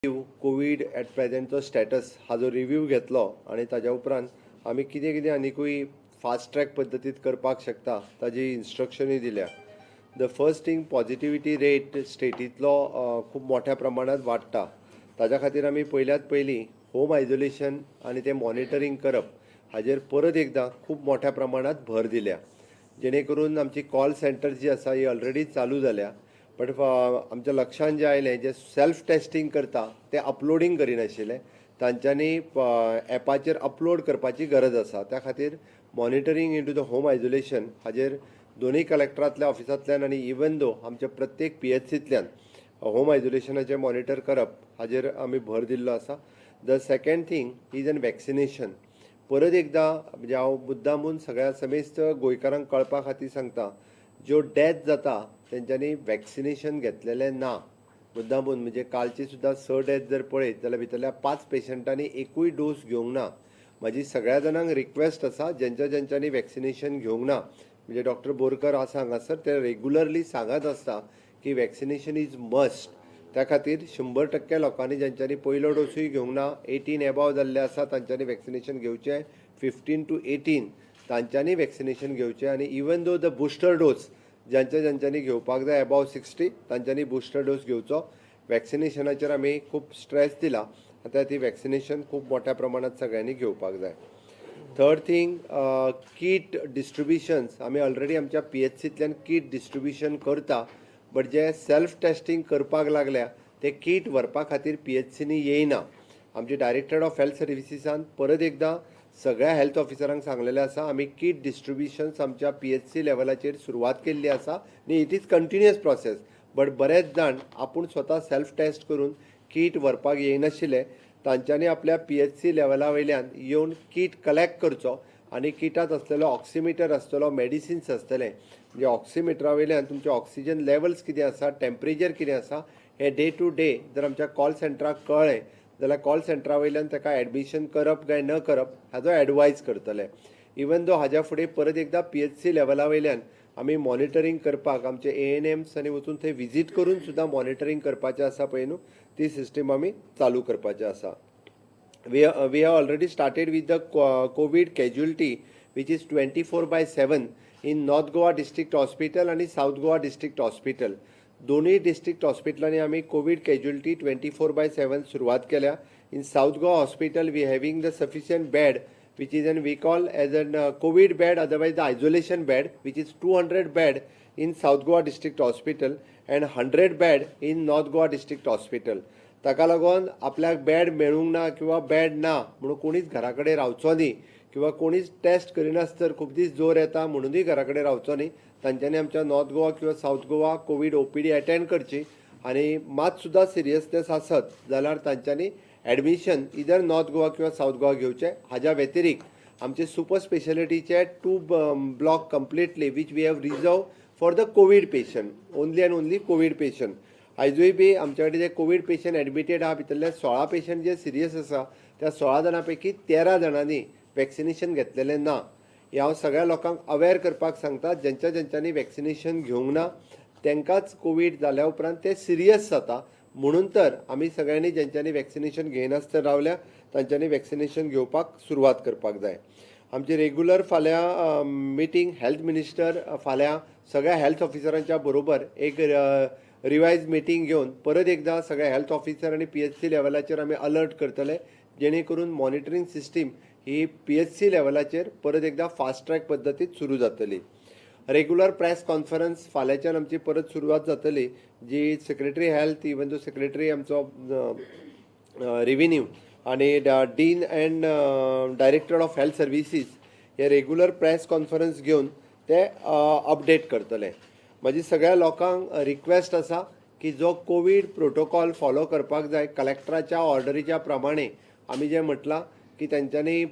Covid eight प्रेझेंटचो status हाजो review घेतलो आनी ताज्या उपरांत आमी कितें कितें आनिकूय फास्ट ट्रॅक पद्दतीत करपाक शकता ताजी इन्स्ट्रक्शनूय दिल्या. The first thing, positivity rate स्टेटींतलो खूब मोठ्या प्रमाणांत वाडटा. ताज्या खातीर आमी पयल्यात पयलीं होम आयजोलेशन आनी तें मॉनिटरींग करप हाजेर परत एकदां खूब मोठ्या प्रमाणांत भर दिल्या, जेणे करून आमची कॉल सेंटर जी आसा ही ऑलरेडी चालू जाल्या. बट आमच्या लक्षांत जें आयलें, जे सेल्फ टेस्टींग करता ते अपलोडींग करिनाशिल्ले, तांच्यांनी एपाचेर अपलोड करपाची गरज आसा. त्या खातीर monitoring into the home isolation हाजेर दोनूय कलेक्टरांतल्या ऑफिसांतल्यान आनी इवन दो आमच्या प्रत्येक पीएचसींतल्यान होम आयजोलेशनाचें मॉनिटर करप हाजेर आमी भर दिल्लो आसा. The second thing is an vaccination. परत एकदां म्हणजे हांव मुद्दामून सगळ्या समेस्त गोंयकारांक कळपा खातीर सांगता, ज्यो डेथ जाता तेंच्यांनी वॅक्सिनेशन घेतलेलें ना. मुद्दामून म्हणजे कालची सुद्दां 6 डेथ जर पळयत जाल्यार भितरल्या 5 पेशंटांनी एकूय डोस घेवंक ना. म्हाजी सगळ्या जाणांक रिक्वेस्ट आसा, जेंच्या जेंच्यांनी वॅक्सिनेशन घेवंक ना, म्हणजे डॉक्टर बोरकर आसा हांगासर, ते रेगुलरली सांगत आसता की वॅक्सिनेशन is must. त्या खातीर 100% लोकांनी जेंच्यांनी पयलो डोसूय घेवंक ना, 18 एबाव जाल्ले आसा तांच्यांनी वॅक्सिनेशन घेवचें, 15 टू 18 तांच्यांनी वॅक्सिनेशन घेवचें आनी even though the booster dose ज्यांच्या ज्यांच्यांनी घेवपाक जाय एबाव 60 तांच्यांनी बुस्टर डोस घेवचो. वॅक्सिनेशनाचेर आमी खूब स्ट्रेस दिला, आतां ती वॅक्सिनेशन खूब मोठ्या प्रमाणांत सगळ्यांनी घेवपाक जाय. थर्ड थींग, कीट डिस्ट्रिब्युशन्स. आमी ऑलरेडी आमच्या पीएचसींतल्यान कीट डिस्ट्रिब्युशन करता, बट जे सेल्फ टेस्टींग करपाक लागल्या ते कीट व्हरपा खातीर पीएचसीनी येयना. आमचे डायरेक्टर ऑफ हेल्थ सर्विसीसान परत एकदां सगळ्या हेल्थ ऑफिसरांक सांगलेलें आसा, आमी कीट डिस्ट्रिब्युशन्स आमच्या पीएचसी लेवलाचेर सुरवात केल्ली आसा आनी it is continuous process. But बरेच जाण आपूण स्वता सेल्फ टेस्ट करून कीट व्हरपाक येयनाशिल्ले, तांच्यांनी आपल्या पीएचसी लेवला वयल्यान येवन कीट कलेक्ट करचो आनी किटांत आसलेलो ऑक्सिमिटर आसतलो, मेडिसिन्स आसतले. म्हणजे ऑक्सिमिटरा वयल्यान तुमचे ऑक्सिजन लेवल्स कितें आसा, टेम्परेचर कितें आसा, हें डे टू डे जर आमच्या कॉल सेंटराक कळ्ळें जाल्यार कॉल सेंटरा वयल्यान ताका एडमिशन करप काय न करप हाजो एडवायज करतले. इवन दो हाज्या फुडें परत एकदां पीएचसी लेवला वयल्यान आमी मॉनिटरींग करपाक आमचे एएनएम्स आनी वचून थंय विजीट करून सुद्दां मॉनिटरींग करपाचें आसा पळय न्हू, ती सिस्टीम आमी चालू करपाची आसा. We have already started with the COVID casualty, which is 24/7 in North Goa District Hospital आणि South Goa District Hospital. दोन्ही डिस्ट्रिक्ट हॉस्पिटलांनी आमी कोवीड कॅज्युअलिटी 24/7 सुरवात केल्या. In South Goa Hospital we having the sufficient bed, which is an we call as an COVID bed, otherwise the isolation bed, which is 200 bed in South Goa District Hospital and 100 bed in North Goa District Hospital. ताका लागून आपल्याक bed मेळूंक ना किंवा bed ना म्हणून कोणीच घरा कडेन रावचो न्ही किंवा कोणीच टेस्ट करिनासतर खूब दीस जोर येता म्हणूनय घरा कडेन रावचो न्ही. तांच्यांनी आमच्या नॉर्थ गोवा किंवा south Goa Covid OPD attend करची आनी मात सुद्दां सिरियसनेस आसत जाल्यार तांच्यांनी एडमिशन इदर नॉर्थ गोवा किंवा सावथ गोवा घेवचें. हाज्या व्यतिरिक्त आमचे super स्पेशलिटीचे 2 block completely, which we have reserve for the COVID patient, only and only COVID patient. आयजूय बी आमच्या कडेन जे कोवीड पेशंट एडमिटेड आहा, भितरले 16 पेशंट जे सिरियस आसा, त्या 16 जाणां पैकी 13 जाणांनी वॅक्सिनेशन घेतलेलें ना. हें हांव सगळ्या लोकांक अवेर करपाक सांगता, जेंच्या जेंच्यांनी वॅक्सिनेशन घेवंक ना तांकांच कोवीड जाल्या उपरांत ते सिरियस जाता. म्हणून तर आमी सगळ्यांनी जेंच्यांनी वॅक्सिनेशन घेयनासतना रावल्या तांच्यांनी वॅक्सिनेशन घेवपाक सुरवात करपाक जाय. आमची रेगुलर फाल्यां मिटींग, हेल्थ मिनिस्टर फाल्यां सगळ्या हेल्थ ऑफिसरांच्या बरोबर एक रिवायज मिटींग घेवन परत एकदां सगळ्या हेल्थ ऑफिसर आनी पीएचसी लेवलाचेर आमी अलर्ट करतले, जेणे करून मॉनिटरींग सिस्टीम ही पीएचसी लेवलाचेर परत एकदां फास्ट ट्रॅक पद्दतीत सुरू जातली. रेगुलर प्रेस कॉन्फरन्स फाल्यांच्यान आमची परत सुरवात जातली, जी secretary health, even though secretary आमचो रिव्हेन्यू आनी dean and director of health services hey regular press conference घेवन ते अपडेट करतले. म्हाजी सगळ्या लोकांक रिक्वेस्ट आसा की जो कोवीड प्रोटोकॉल फॉलो करपाक जाय, कलेक्टराच्या ऑर्डरीच्या प्रमाणे आमी जें म्हटलां की तेंच्यांनी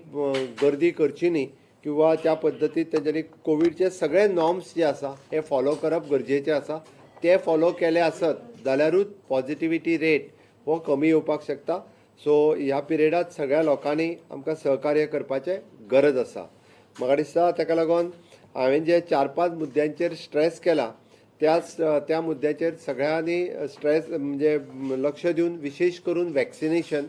गर्दी करची न्ही किंवा त्या पद्दतीत तेंच्यांनी कोवीडचे सगळे नॉर्म्स जे आसा हे फॉलो करप गरजेचें आसा. ते फॉलो केले आसत जाल्यारूच पॉझिटिविटी रेट हो कमी येवपाक शकता. सो ह्या पिरियडात सगळ्या लोकांनी आमकां सहकार्य करपाचें गरज आसा. म्हाका दिसता ताका लागून हांवें जे 4-5 मुद्द्यांचेर स्ट्रेस केला त्याच त्या मुद्द्याचेर सगळ्यांनी स्ट्रेस म्हणजे लक्ष दिवन विशेष करून वॅक्सिनेशन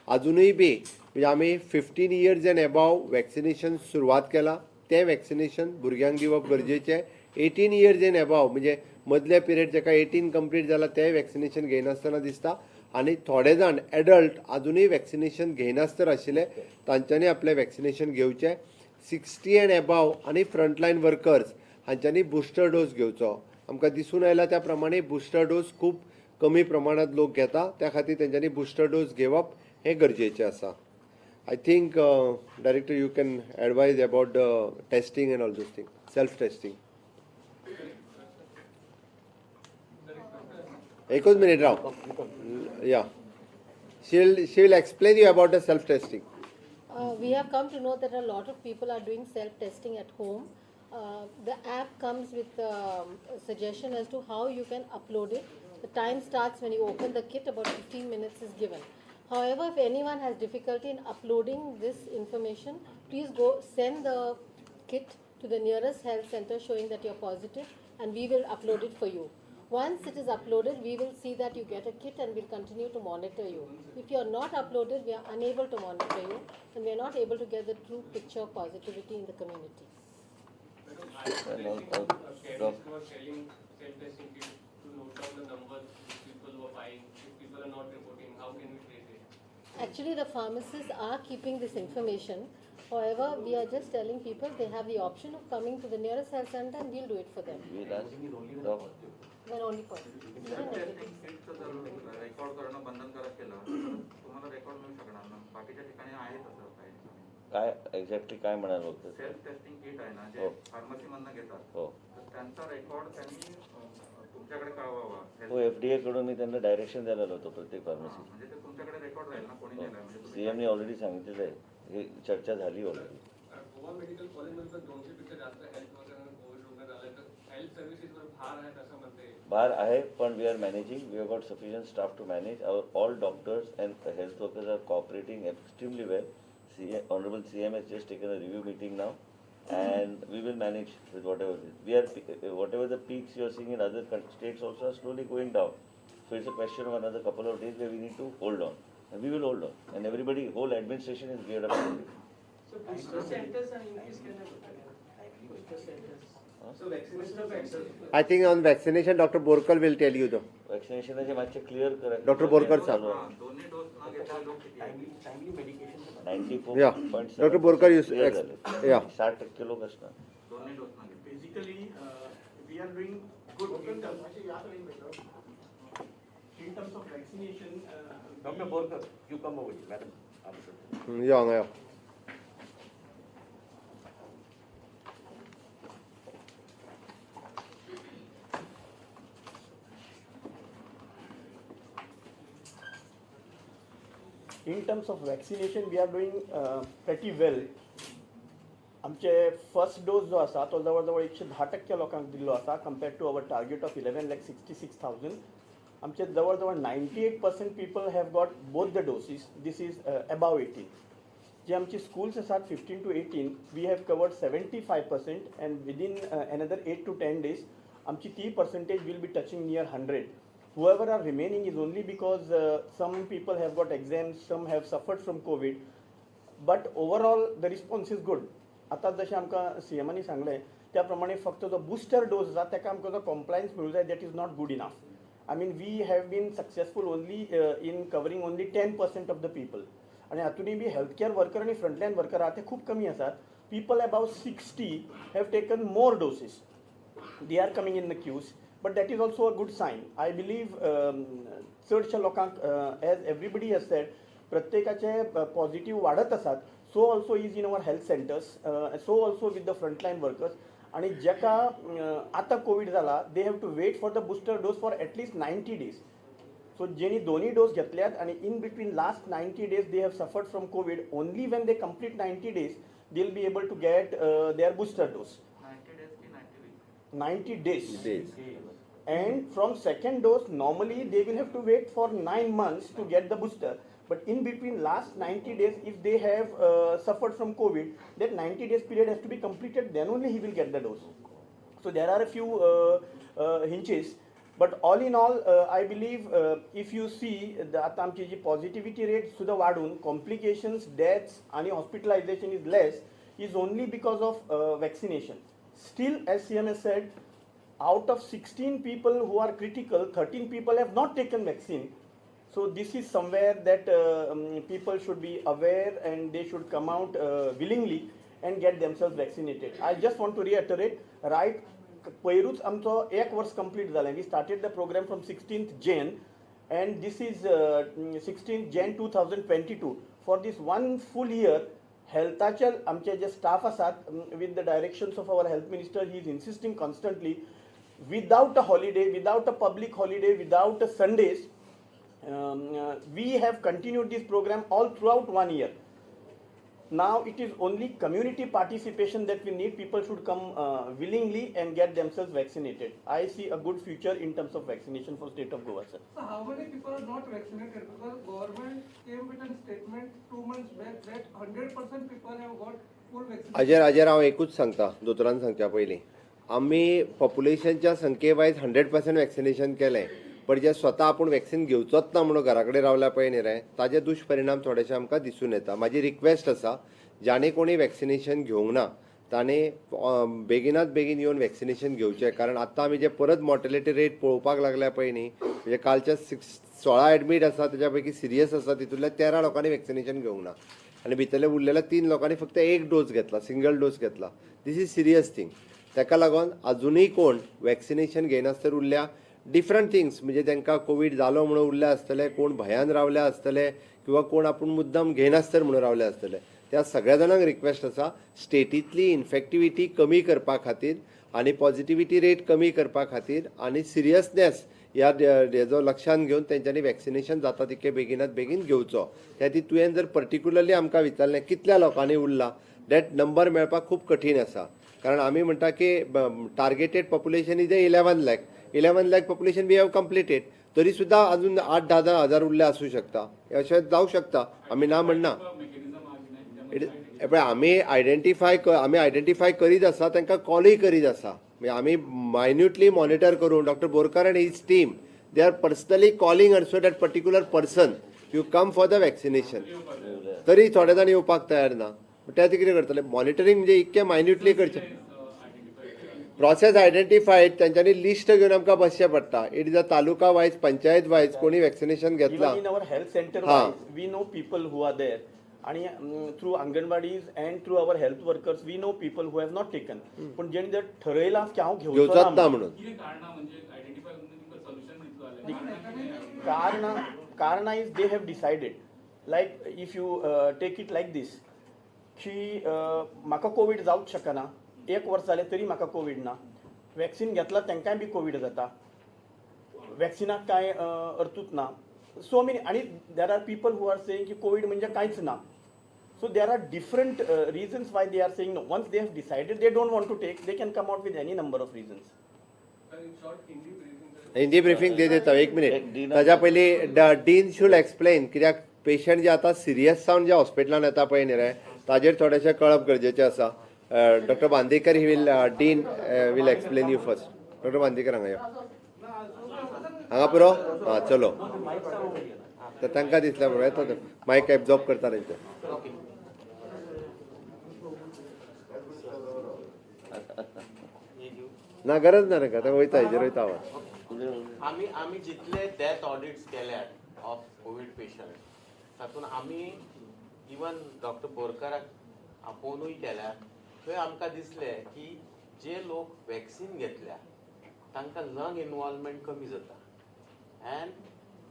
अजुनूय बी म्हणजे आमी 15 years and above vaccination सुरवात केला. तें वॅक्सिनेशन भुरग्यांक दिवप गरजेचें. 18 इयर्स एंड एबाव म्हणजे मदले पिरियड जाका 18 कंप्लीट जाला तेंय वॅक्सिनेशन घेयनासतना दिसता आनी थोडे जाण एडल्ट अजुनूय वॅक्सिनेशन घेयनासतना आशिल्ले, तांच्यांनी आपलें वॅक्सिनेशन घेवचें. 60 एंड एबाव आनी फ्रंटलायन वर्कर्स हांच्यांनी बुस्टर डोस घेवचो. आमकां दिसून आयला त्या प्रमाणे बुस्टर डोस खूब कमी प्रमाणात लोक घेता. त्या खातीर तेंच्यांनी बुस्टर डोस घेवप हें गरजेचें आसा. I think, Director, you can advise about the testing and all those thing, self testing. एकूच minute Rao. Yeah, she will explain you about the self testing. We have come to know that a lot of people are doing self-testing at home. The app comes with a suggestion as to how you can upload it. The time starts when you open the kit, about 15 minutes is given. However, if anyone has difficulty in uploading this information, please go send the kit to the nearest health center showing that you're positive, and we will upload it for you. Once it is uploaded, we will see that you get a kit and we'll continue to monitor you. If you are not uploaded, we are unable to monitor you and we are not able to get the true picture of positivity in the community. And Chemists who are selling self-testing kits to note down the numbers which people were buying. If people are not reporting, how can we trace it? Actually, the pharmacists are keeping this information. However, we are just telling people they have the option of coming to the nearest health center and we'll do it for them. We'll ask Doc. When only positive. Even negative. Testing किटचं जर record करणं बंधनकारक केलं तर तुम्हाला record मिळू शकणार ना. बाकीच्या ठिकाणी आहे तसं काही ठिकाणी. काय एक्झॅक्टली काय म्हणाल बघतो? सेल्फ टेस्टिंग किट आहे ना, जे हो. फार्मसीमधनं घेतात, हो. तर त्यांचा रेकॉर्ड त्यांनी तुमच्याकडे कळवावा. हो, एफडीए कडून मी त्यांना डायरेक्शन द्यायला होतो प्रत्येक फार्मसी. म्हणजे ते तुमच्याकडे रेकॉर्ड राहील ना, कोणी नेलं म्हणजे तुम्ही सीएमने ऑलरेडी सांगितलेलं आहे, हे चर्चा झाली ऑलरेडी. गोवा मेडिकल कॉलेजमध्ये पण 200 पेक्षा जास्त हेल्थ वर्करांना कोविड रुग्ण झाले, तर हेल्थ सर्व्हिसेसवर भार आहेत असं म्हणते. भार आहे, पण we are managing. We have got sufficient staff to manage. Our all doctors and health workers are cooperating extremely well. C Honourable CM has just taken a review meeting now and we will manage with whatever we are. Whatever the peaks you are seeing in other states also are slowly going down. So it's a question of another couple of days where we need to hold on, and we will hold on, and everybody, whole administration is geared up for it. So booster centers are increased केले booster centers. So vaccination centre I think on vaccination Doctor Borkar will tell you the वॅक्सिनेशनाचे मातशें clear करा. Dr. Borkar साहेब. हा, दोन्ही dose न घेतलेले लोक किती आहेत? Ninety four. Yeah. Dr. Borkar, yeah. 60% लोक असणार. दोन्ही डोस न घेतले. Basically, we are doing good in terms of vaccination. Dr. Borkar, you come over here, madam. यो हांगा यो. In terms of vaccination, we are doing pretty well. आमचे first dose जो आसा तो जवळ जवळ 110% लोकांक दिल्लो आसा compared to our target of 11,66,000. आमचे जवळ जवळ 98% people have got both the doses. This is above 18. जे आमची स्कूल्स आसात 15 to 18, we have covered 75% and within another 8 to 10 days आमची ती percentage will be touching near 100. Whoever are remaining is only because some people have got exams, some have suffered from COVID, but overall the response is good. आतां जशें आमकां C एमानी सांगलें त्या प्रमाणे फक्त जो बुस्टर डोस आसा ताका आमकां जो कॉम्प्लायन्स मेळूं जाय, that is not good enough. I mean, we have been successful only in covering only 10% of the people आनी हातूनय बी हेल्थ केअर वर्कर आनी फ्रंटलायन वर्कर आहा ते खूब कमी आसात. People above 60 have taken more doses. They are coming in the queues, but that is also a good sign, I believe. चडशा लोकांक, as everybody has said, प्रत्येकाचे positive वाडत आसात. So also is in our health centers, so also with the frontline workers. आणि जाका आतां Covid जाला, they have to wait for the booster dose for at least 90 days. So जेणी दोन्ही dose घेतल्यात आणि in between last 90 days they have suffered from COVID, only when they complete 90 days they will be able to get their booster dose. 90 days की 90 week? 90 days. Days. And from second dose, normally they will have to wait for 9 months to get the booster. But in between last 90 days, if they have suffered from COVID, that 90 days period has to be completed, then only he will get the dose. So there are a few hitches, but all in all, I believe if you see आतां आमची जी positivity rate सुद्दां वाडून complications, deaths आनी hospitalization is less is only because of vaccination. Still, as CM has said, out of 16 people who are critical, 13 people have not taken vaccine. So this is somewhere that people should be aware and they should come out willingly and get themselves vaccinated. I just want to reiterate, right, पयरूच आमचो एक वर्स complete जालें. We started the program from 16th Jan and this is 16 Jan 2022. For this one full year, हेल्थाचे आमचे जे staff आसात, with the directions of our health minister, he is insisting constantly, without a holiday, without a public holiday, without a Sundays, we have continued this program all throughout one year. Now it is only community participation that we need. People should come willingly and get themselves vaccinated. I see a good future in terms of vaccination for state of Goa, sir. So how many people are not vaccinated? Because government came with a statement 2 months back that 100% people have got full vaccination. हाजेर हाजेर हांव एकूच सांगता, दोतोरान सांगच्या पयलीं, आमी पॉप्युलेशनच्या संख्ये wise 100% vaccination केलें, पण जे स्वता आपूण वॅक्सिन घेवचोच ना म्हणून घरा कडेन रावल्या पळय न्ही रे, ताजे दुश्परिणाम थोडेशे आमकां दिसून येता. म्हाजी रिक्वेस्ट आसा, जाणे कोणी वॅक्सिनेशन घेवंक ना ताणें बेगिनात बेगीन येवन वॅक्सिनेशन घेवचें, कारण आतां आमी जे परत मॉर्टेलिटी रेट पळोवपाक लागल्या पळय न्ही, म्हणजे कालच्या सिक्स 16 एडमीट आसा, तेच्या पैकी सिरियस आसा तितूंतल्या 13 लोकांनी वॅक्सिनेशन घेवंक ना आनी भितरल्या उरलेल्या तीन लोकांनी फक्त एक डोस घेतला, सिंगल डोस घेतला. This is serious thing. ताका लागून अजुनूय कोण वॅक्सिनेशन घेयनासतना उरल्या, डिफरंट थिंग्स, म्हणजे तांकां कोवीड जालो म्हणून उरल्या आसतले, कोण भंयान रावल्या आसतले किंवा कोण आपूण मुद्दम घेयनासतना म्हणून रावले आसतले. त्या सगळ्या जाणांक रिक्वेस्ट आसा, स्टेटींतली इन्फेक्टिविटी कमी करपा खातीर आनी पॉझिटिविटी रेट कमी करपा खातीर आनी सिरियसनेस ह्या हेजो लक्षांत घेवन तेंच्यांनी वॅक्सिनेशन जाता तितके बेगिनात बेगीन घेवचो. त्या खातीर तुवें जर पर्टिक्युलरली आमकां विचारलें कितल्या लोकांनी उरला, that number मेळपाक खूब कठीण आसा, कारण आमी म्हणटा की targeted population is a 11 lakh. 11 lakh population we have completed, तरी सुद्दां अजून आठ धा धा हजार उरले आसूं शकता, अशें जावं शकता, आमी ना म्हणना. It पळय, आमी आयडेंटिफाय करीत आसा, तांकां कॉलूय करीत आसा. म्हणजे आमी मायन्युटली मॉनिटर करून, Doctor Borkar and his team, they are personally calling also that particular person, you come for the vaccination. तरी थोडे जाण येवपाक तयार ना. त्या खातीर कितें करतले? मॉनिटरींग म्हणजे इतकें मायन्युटली करचें. प्रोसेस आयडेंटिफायड, तेंच्यांनी लिस्ट घेवन आमकां बसचें पडटा. It is a taluka wise, panchayat wise कोणी वॅक्सिनेशन घेतलां. Even in our health center हा. wise, we know people who are there. आणि through anganwadis and through our health workers, we know people who have not taken. पण जेणे जर ठरयलां की हांव घेवचो घेवचोच ना म्हणून. म्हणून. कितें कारणां, म्हणजे आयडेंटिफाय करून तुमकां सोल्युशन दितलो जाल्यार? कारणां is they have decided, like if you take it like this की म्हाका कोवीड जावंक शकना, एक वर्स जालें तरी म्हाका कोवीड ना, वॅक्सिन घेतला तांकांय बी कोवीड जाता, वॅक्सिनाक कांय अर्थूच ना. सो मेनी, आनी there are people who are saying की कोवीड म्हणजे कांयच ना. So there are different reasons why they are saying no. Once they have decided they don't want to take, they can come out with any number of reasons. In short, Hindi briefing, sir. Hindi briefing दे देता, एक एक minute. Dean ताज्या पयलीं dean should explain, कित्याक patient जे आतां serious जावन जे हॉस्पिटलान येता पळय न्ही रे, ताजेर थोडेशें कळप गरजेचें आसा. Doctor Bandekar, he will, dean will explain you first. Doctor Bandekar, हांगा यो. हांगा पुरो. हां, चलो, तर तांकां दिसल्या बरोबर येता, मायक एब्जॉर्ब करता तेंचे. ना, गरज ना तांकां, ते वयता, हेजेर वयता आवाज. आमी जितले डेथ ऑडिट्स केल्यात ऑफ कोवीड पेशंट, तातूंत आमी इवन डॉक्टर बोरकराक आपोवनूय केल्या. थंय आमकां दिसलें की जे लोक वॅक्सिन घेतल्या तांकां लंग इनवॉल्वमेंट कमी जाता and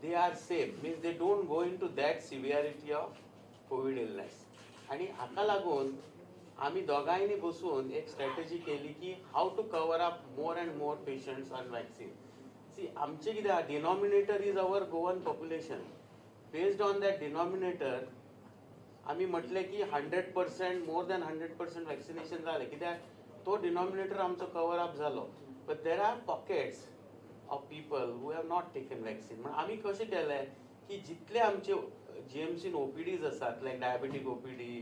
they are safe, means they don't go into that severity of Covid illness. आनी हाका लागून आमी दोगांयनी बसून एक स्ट्रॅटजी केली की how to cover up more and more patients on vaccine. See, आमचे कितें आहा, denominator is our Goan population. Based on that denominator आमी म्हटलें की 100%, more than 100% vaccination जालें, कित्याक तो डिनॉमिनेटर आमचो कवर अप जालो. But there are pockets of people who have not taken vaccine. म्हण आमी कशें केलें की जितले आमचे जीएमसीन ओपीडीज आसात, लायक डायबेटीक ओपीडी,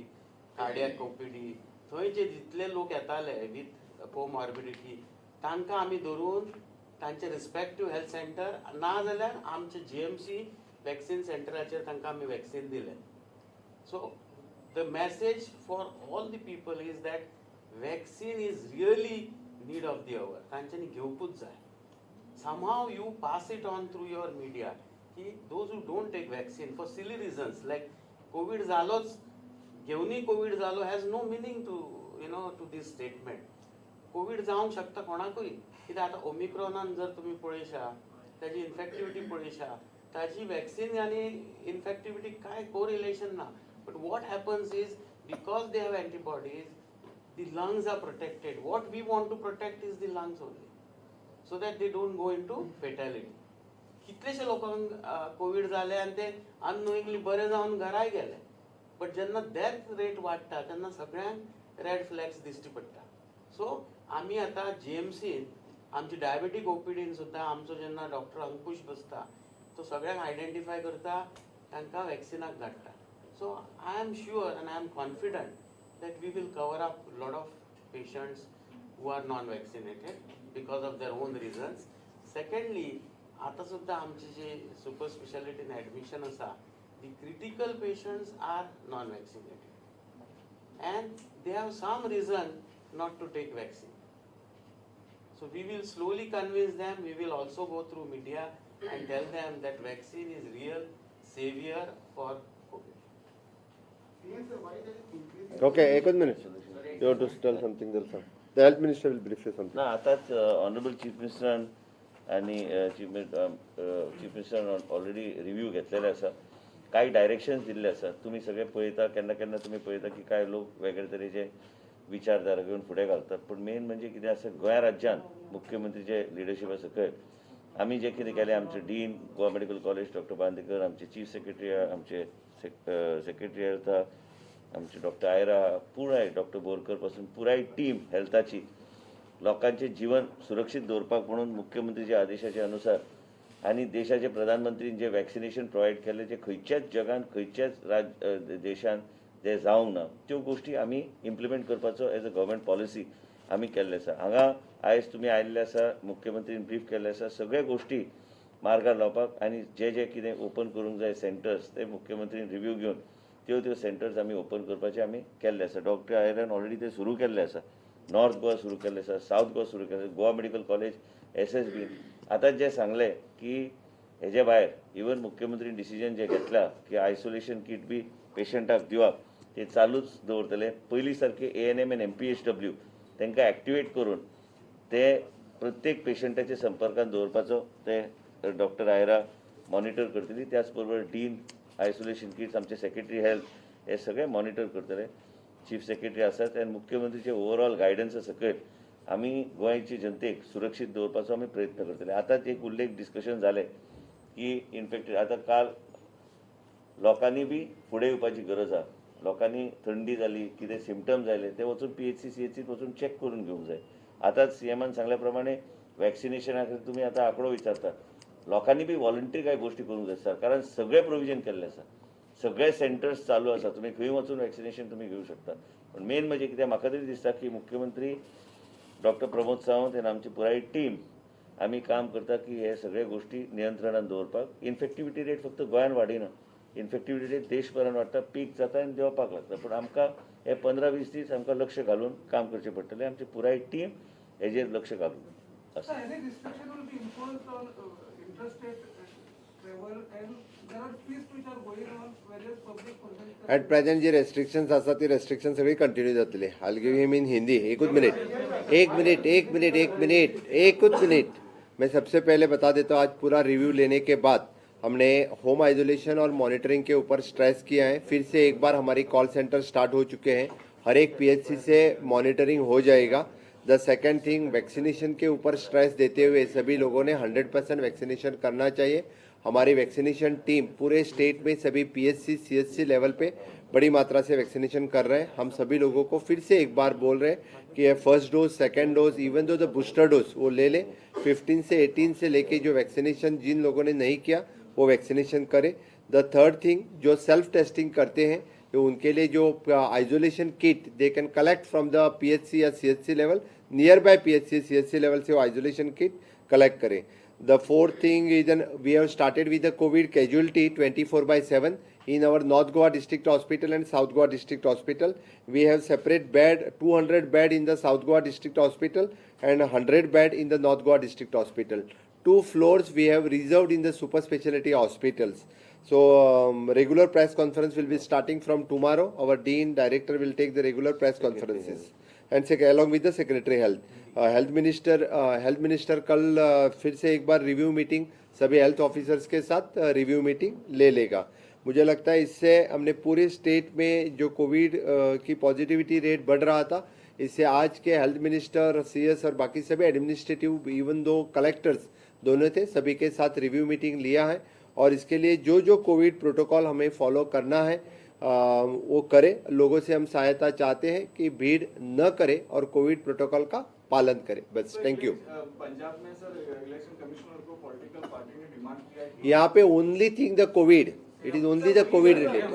कार्डियक ओपीडी, थंय जे जितले लोक येताले विथ कोमॉर्बिडिटी, तांकां आमी धरून तांचे रिस्पेक्टीव हेल्थ सेंटर ना जाल्यार आमचे जीएमसी वॅक्सिन सेंटराचेर तांकां आमी वॅक्सिन दिलें. So the message for all the people is that vaccine is really need of the hour. तांच्यांनी घेवपूच जाय. Somehow you pass it on through your media की those who don't take vaccine for silly reasons like Covid जालोच, घेवनूय Covid जालो has no meaning to this statement. Covid जावंक शकता कोणाकूय, कित्याक आतां ओमिक्रॉनान जर तुमी पळयशा, ताजी इन्फेक्टिविटी पळयशा, ताजी वॅक्सिन आनी इन्फेक्टिविटी कांय कोरिलेशन ना. But what happens is because they have antibodies, the lungs are protected. What we want to protect is the lungs only, so that they don't go into fatality. कितलेशे लोकांक Covid जाले आनी ते unknowingly बरे जावन घराय गेले. But जेन्ना death rate वाडटा तेन्ना सगळ्यांक रेड फ्लॅग्स दिश्टी पडटा. सो आमी आतां जीएमसीन आमची डायबेटीक ओपीडीन सुद्दां आमचो जेन्ना डॉक्टर अंकुश बसता, तो सगळ्यांक आयडेंटिफाय करता, तांकां वॅक्सिनाक धाडटा. So I am sure and I am confident that we will cover up lot of patients who are non-vaccinated because of their own reasons. Secondly, आता सुद्दां आमचे जे सुपर स्पेशालिटीन ऍडमिशन आसा, the critical patients are non-vaccinated and they have some reason not to take vaccine. So we will slowly convince them. We will also go through media and tell them that vaccine is real savior for COVID. Okay, एकच minute. You want to tell something there, sir? The health minister will brief you something. ना, आतांच honourable chief मिनिस्टरान आनी chief मिनिस्टरान already review घेतलेले आसा, कांय directions दिल्ले आसा. तुमी सगळे पळयता, केन्ना केन्ना तुमी पळयता की कांय लोक वेगळे तरेचे विचारधारा घेवन फुडें घालतात. पूण मेन म्हणजे कितें आसा, गोंया राज्यान मुख्यमंत्रीचे लिडरशिपा सकयल आमी जें कितें केलें, आमचे dean Goa medical college doctor Bandekar, आमचे चीफ सेक्रेटरी, आमचे सेक्रेटरी हेल्थ आमचे डॉक्टर आयरा, पुराय डॉक्टर बोरकर पासून पुराय टीम हेल्थाची, लोकांचे जीवन सुरक्षीत दवरपाक म्हणून मुख्यमंत्रीच्या आदेशाच्या अनुसार आनी देशाचे प्रधानमंत्रीन जे वॅक्सिनेशन प्रोवायड केल्ले, जे खंयच्याच जगान, खंयच्याच देशान जे जावंक ना, त्यो गोश्टी आमी इम्प्लिमेंट करपाचो एज अ गव्हर्मेंट पॉलिसी आमी केल्ले आसा. हांगा आयज तुमी आयिल्ले आसा, मुख्यमंत्रीन ब्रीफ केल्ले आसा, सगळे गोश्टी मार्गार लावपाक आनी जे जे कितें ओपन करूंक जाय सेंटर्स, ते मुख्यमंत्रीन रिव्यू घेवन त्यो त्यो सेंटर्स आमी ओपन करपाचे आमी केल्ले आसा. डॉक्टर आयरान ऑलरेडी ते सुरू केल्ले आसा. नॉर्थ गोवा सुरू केल्ले आसा, सावथ गोवा सुरू केल्ले, गोवा मेडिकल कॉलेज, एसएसबी. आतां जे सांगलें की हेजे भायर इवन मुख्यमंत्रीन डिसिजन जे घेतला की आयसोलेशन किट बी पेशंटाक दिवप, ते चालूच दवरतले. पयलीं सारके एएनएम एन एमपीएचडब्ल्यू तांकां एक्टिवेट करून ते प्रत्येक पेशंटाच्या संपर्कात दवरपाचो ते डॉक्टर आयरा मॉनिटर करतली. त्याच बरोबर डीन आयसोलेशन किट्स, आमचे सेक्रेटरी हेल्थ हे सगळे मॉनिटर करतले. चीफ सेक्रेटरी आसात आनी मुख्यमंत्रीचे ओवरऑल गायडन्सा सकयल आमी गोंयचे जनतेक सुरक्षीत दवरपाचो आमी प्रयत्न करतले. आतांच एक उल्लेख डिस्कशन जालें की इन्फेक्टेड आतां काल लोकांनी बी फुडें येवपाची गरज आहा. लोकांनी थंडी जाली, कितें सिमटम्स आयले, ते वचून पीएचसी, सीएचसीत वचून चॅक करून घेवंक जाय. आतांच सीएमान सांगल्या प्रमाणे वॅक्सिनेशना खातीर तुमी आतां आंकडो विचारता, लोकांनी बी वॉलंटरी कांय गोश्टी करूंक जाय. सरकारान सगळें प्रोविजन केल्लें आसा, सगळे सेंटर्स चालू आसा, तुमी खंय वचून वॅक्सिनेशन तुमी घेवं शकता. पूण मेन म्हणजे कितें, म्हाका तरी दिसता की मुख्यमंत्री डॉक्टर प्रमोद सावंत आनी आमची पुराय टीम आमी काम करता की हे सगळे गोश्टी नियंत्रणान दवरपाक. इन्फेक्टिविटी रेट फक्त गोंयान वाडिना, इन्फेक्टिविटी रेट देशभरान वाडटा, पीक जाता आनी देंवपाक लागता. पूण आमकां हे 15-20 दीस आमकां लक्ष घालून काम करचें पडटलें. आमची पुराय टीम हेजेर लक्ष घालून आसा. Sir, any restriction will be imposed on interstate travel and there are feasts which are going on various public functions? At present ji restrictions आसा ती रेस्ट्रिक्शन सगळी कंटिन्यू जातली. I give him in Hindi. एकूच minute, एक minute, एक minute, एक minute, एकूच minute. मैं सबसे पहले बता देता हूँ, आज पूरा रिव्यू लेने के बाद हमने होम आइसोलेशन और मॉनिटरिंग के ऊपर स्ट्रेस किया है. फिर से एक बार हमारी कॉल सेंटर स्टार्ट हो चुके हैं, हर एक पीएचसी से मॉनिटरिंग हो जाएगा. The second thing, vaccination K ऊपर स्ट्रेस देते हुए सभी लोगों ने 100% वैक्सीनेशन करना चाहिए. हमारी वैक्सीनेशन टीम पूरे स्टेट में सभी पीएचसी, सीएचसी लेवल पे बड़ी मात्रा से वैक्सीनेशन कर रहे हैं. हम सभी लोगों को फिर से एक बार बोल रहे हैं कि ये first dose, second dose, even though the booster dose वो ले लें. 15 से 18 से लेके जो वैक्सीनेशन जिन लोगों ने नहीं किया, वो वैक्सीनेशन करें. The third thing, जो सेल्फ टेस्टिंग करते हैं, तो उनके लिए जो isolation kit they can collect from the PHC या CHC level. Near by PHC, CHC level से वो आइसोलेशन किट कलेक्ट करें. The fourth thing is an we have started with the Covid casualty 24/7 in our North Goa District Hospital and South Goa District Hospital. We have separate bed, 200 bed in the South Goa District Hospital and 100 bed in the North Goa District Hospital. Two floors we have reserved in the super specialty hospitals. So regular press conference will be starting from tomorrow. Our dean, director will take the regular press conferences and along with the secretary health. Health minister कल फिर से एक bar review meeting सभी health officers K साथ review meeting ले लेगा. मुझे लगता है इससे हमने पूरे स्टेट में जो कोविड की पॉजिटिविटी रेट बढ़ रहा था, इससे आज के हेल्थ मिनिस्टर, सीएस और बाकी सभी एडमिनिस्ट्रेटिव, इवन दो कलेक्टर्स दोनों थे, सभी के साथ रिव्यू मीटिंग लिया है और इसके लिए जो जो कोविड प्रोटोकॉल हमें फॉलो करना है, वो करें. लोगों से हम सहायता चाहते हैं कि भीड़ न करें और कोविड प्रोटोकॉल का पालन करें. बस, thank you. Punjab में सर, इलेक्शन कमिश्नर को पॉलिटिकल पार्टी ने डिमांड किया कि यहाँ pay only thing the Covid, it is only the Covid related.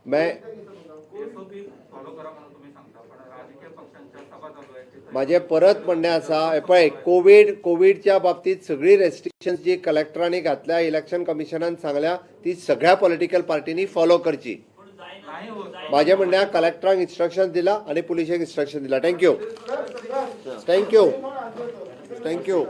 मैं एसओपी फॉलो करा म्हणून तुम्ही सांगता, पण राजकीय पक्षांच्या सभा चालू आहेत तिथे. माझे परत म्हणणें आसा, हे पळय, कोविडच्या बाबतीत सगळी रेस्ट्रिक्शन्स जी कलेक्टरांनी घातल्या, इलेक्शन कमिशनान सांगल्या, ती सगळ्या पॉलिटिकल पार्टींनी फॉलो करची. नाही होत. माझे म्हणणें, कलेक्टरांक इन्स्ट्रक्शन दिला आणि पुलिशेक इन्स्ट्रक्शन दिला. Thank you, thank you, thank you.